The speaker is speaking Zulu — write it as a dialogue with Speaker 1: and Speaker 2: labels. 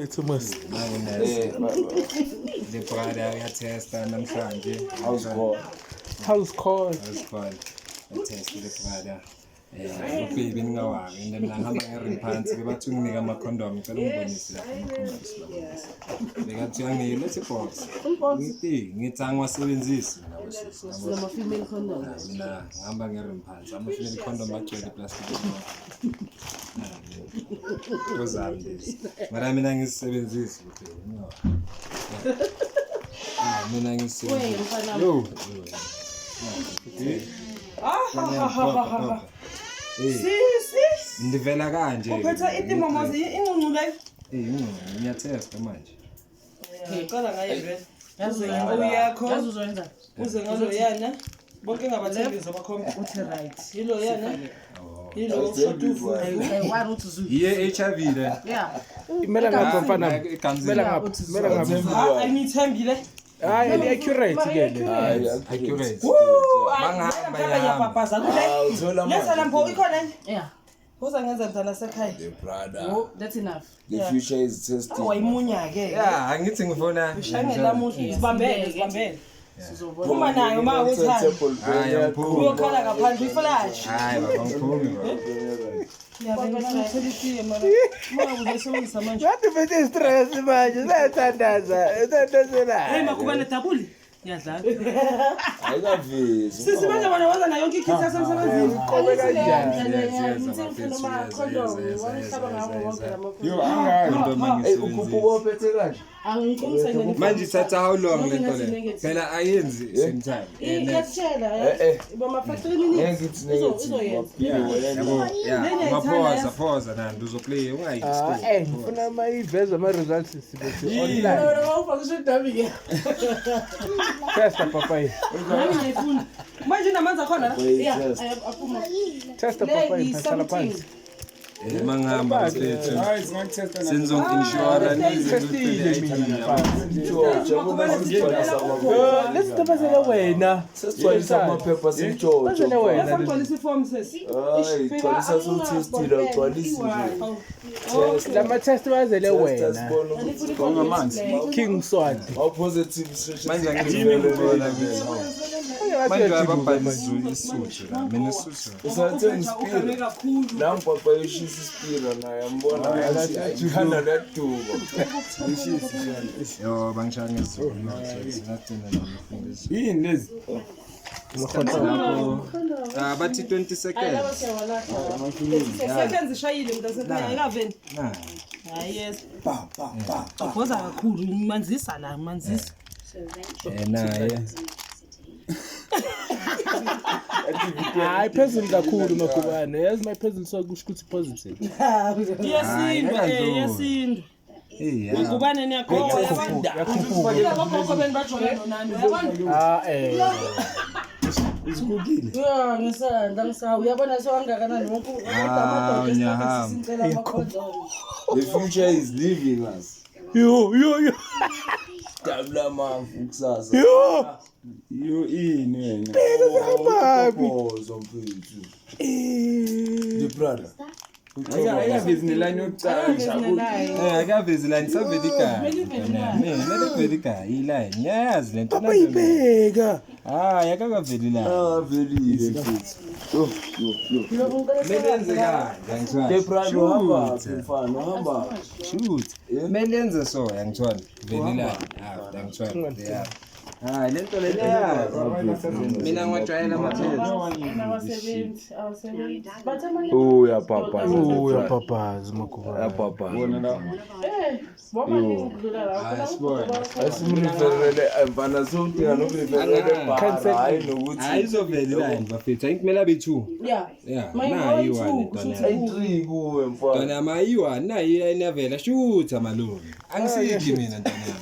Speaker 1: Wethu mos.
Speaker 2: Eh, The brother uyathesta namhlanje.
Speaker 3: How's God?
Speaker 1: House call.
Speaker 2: How's God? Uyathesta the brother. Eh, baby ningawari and mina ngihamba nge-ring phansi bebathi unginike ama-condom, ngicela ungibonise lapha ama-condom sibabonise. Bekathi uyanginika lethi box. Ngithi ngithi angiwasebenzisi mina wesisi.
Speaker 4: Nama-female condoms.
Speaker 2: Mina ngihamba nge-ring phansi. Ama-female condom agcwele iplastic. Kozami lezi. Mara mina ngizisebenzisi baby. Ningawari. Ah, mina ngizisebenzisi.
Speaker 4: Wena mfana.
Speaker 2: Yo. Yo.
Speaker 5: Sisi,
Speaker 2: Ndivela kanje.
Speaker 5: uphethe itimomozi incuncule.
Speaker 2: Eh, ingqondo ngiyathesta manje.
Speaker 5: Qala ngaye vele.
Speaker 4: Yazi
Speaker 5: Uze ngalo
Speaker 4: Yazi uzoyenza.
Speaker 5: uze ngalo yana. Bonke ngabathembisi abakhomba.
Speaker 4: Uthi right.
Speaker 5: Yilo yana. Yilo shotufu.
Speaker 4: Ayi-one uthi zu.
Speaker 2: Iye HIV le.
Speaker 4: Yeah.
Speaker 1: Imela ngapha mfana.
Speaker 2: Igamzini.
Speaker 1: Imela ngapha. Imela ngapha.
Speaker 5: Ah, angithembile.
Speaker 1: Hayi, ni accurate ke le.
Speaker 2: Accurate.
Speaker 5: Bangahamba
Speaker 2: Bangahamba
Speaker 5: yabhabhaza kule.
Speaker 3: Ah, uthola
Speaker 5: Letha lapho ikhona enye.
Speaker 4: Yeah.
Speaker 5: Uza ngenza mntana sekhaya.
Speaker 3: The brother.
Speaker 4: Oh, that's enough.
Speaker 3: The future is testing.
Speaker 5: Wayimunya ke.
Speaker 2: Yeah, angithi ngifuna.
Speaker 5: Shangela muhle. Sibambele, sibambele.
Speaker 4: Sizobona.
Speaker 5: Phuma nayo ma uthanda.
Speaker 2: Hayi, angiphumi.
Speaker 5: Uyokhala ngaphandle uyiflash.
Speaker 2: Hayi, baba ngiphumi baba.
Speaker 5: Manje.
Speaker 1: Ngathi uphethe stress manje, sayathandaza, uthandazela.
Speaker 5: Hey makubane tabuli. Ngiyadlala.
Speaker 3: Ayikavezi.
Speaker 5: Sisi manje bona waza nayo yonke ikhithi yasemsebenzini.
Speaker 1: Uqobe kanjani?
Speaker 6: Yo, angazi.
Speaker 2: Condom
Speaker 3: Hey,
Speaker 2: angisebenzisi.
Speaker 3: ukhuphuka ophethe kanje.
Speaker 2: Manje ithatha how long lento le? Phela ayenzi same time.
Speaker 4: Iyakutshela.
Speaker 3: Eh, eh.
Speaker 4: Bama-factory minutes.
Speaker 3: Ngeke ithi negative.
Speaker 2: Yeah, yabo. Yeah, ungaphoza phoza nandi uzoplay
Speaker 1: Ah,
Speaker 2: ungayi.
Speaker 1: eh, ngifuna ama iveze ama results sibe online. Testa papai.
Speaker 4: Nami ngiyayifuna.
Speaker 5: Manje inamanzi akhona la.
Speaker 4: Yeah, aphuma.
Speaker 1: Testa
Speaker 4: Le
Speaker 1: papai, hlala
Speaker 4: yi-something.
Speaker 1: phansi.
Speaker 2: Eh, mangihamba mfethu.
Speaker 6: Hayi, singakuthesta na.
Speaker 2: Senizongi-insure nize
Speaker 1: Testile mina.
Speaker 3: Jabona
Speaker 1: Lezi zinto bazele wena.
Speaker 3: Sesigcwalisa amaphepha simjojo.
Speaker 1: Bazele wena.
Speaker 5: Samgcwalisa iform sesi.
Speaker 3: Hayi, gcwalisa sewuthestile, awugcwalisi nje. Test.
Speaker 1: Lama test bazele
Speaker 3: Testa
Speaker 1: wena.
Speaker 3: sibone ukuthi
Speaker 6: Ongamanzi.
Speaker 1: King Swati.
Speaker 3: awu-positive sheshe
Speaker 2: Manje
Speaker 3: sikuvele
Speaker 2: angifuni
Speaker 3: le.
Speaker 2: Manje ababhala isiZulu isiSuthu la. Mina isiSuthu.
Speaker 3: Usathenga ispira.
Speaker 5: Kakhulu.
Speaker 3: Nangu papa yoshisa ispira naye ambona ngathi ayikhanda liyaduba.
Speaker 2: Yo, bangishaya ngesiZulu. Ngagcina nami ngifunda isiZulu.
Speaker 6: Yini lezi?
Speaker 2: Lapho ah bathi 20 seconds.
Speaker 5: Seconds ishayile mntasekhaya ayikaveli.
Speaker 2: Na.
Speaker 5: Hayi yes. Ba ba ba. Ubhoza kakhulu manzisa la manzisa.
Speaker 2: Eh naye.
Speaker 1: Hayi phezulu kakhulu makubane. Yazi my phezulu so kusho ukuthi positive.
Speaker 5: Iyasindwa eh iyasindwa.
Speaker 2: Eh ya.
Speaker 5: Kubane niyagogo yabona.
Speaker 1: Yakhuphuka.
Speaker 5: Gogo beni bajola nonani uyabona.
Speaker 1: Ah eh.
Speaker 4: Yeah, ngisanda ngisawu. Uyabona sewangakanani wonke
Speaker 2: Ah, uyahamba.
Speaker 4: sicela ama-condom.
Speaker 3: The future is leaving us.
Speaker 1: Yo yo yo.
Speaker 3: Dabula amafu kusasa.
Speaker 1: Yo.
Speaker 6: Yo, ini wena?
Speaker 1: Babi.
Speaker 3: Phozo mfethu. The brother.
Speaker 6: Ayikavezi neline yokuqala.
Speaker 2: Eh akavezi line saveli igaya. Mina mele igaya iline. Ngiyayazi lento.
Speaker 1: Papa ibeka.
Speaker 2: Ah, yakakaveli line.
Speaker 3: Ah, velile mfethu. Yo, yo, yo.
Speaker 2: Mele yenze kanje angithwala.
Speaker 3: The brother uhamba phi mfana uhamba.
Speaker 2: Shoot. Mele yenze so angithwala. Veli line. Ah, angithwala. Yeah. Ah, lento le niyazi. Mina ngiwajwayela ama-test.
Speaker 4: Abasebenzi, abasebenzi. Bathi amanye
Speaker 3: Uyabhabhaza.
Speaker 1: Uyabhabhaza makubane.
Speaker 3: Uyabhabhaza.
Speaker 6: Bona la.
Speaker 4: Eh, bobaningi ukudlula la.
Speaker 2: Hayi, sibone.
Speaker 3: Asimreferele mfana sowudinga nokureferele
Speaker 1: Cancel.
Speaker 3: ebhara hayi nokuthi
Speaker 2: Hayi izovela iline bafethu. Angithi kumele abe 2.
Speaker 4: Yeah.
Speaker 2: Yeah,
Speaker 4: Mayi
Speaker 2: nayi
Speaker 4: one,
Speaker 2: i-one
Speaker 4: two,
Speaker 2: ntwana.
Speaker 4: kusho
Speaker 3: ayi-three kuwe mfana.
Speaker 2: Ntwana ma iyi-one nayi iline yavela. Shoot malume. Angisidli mina ntwana.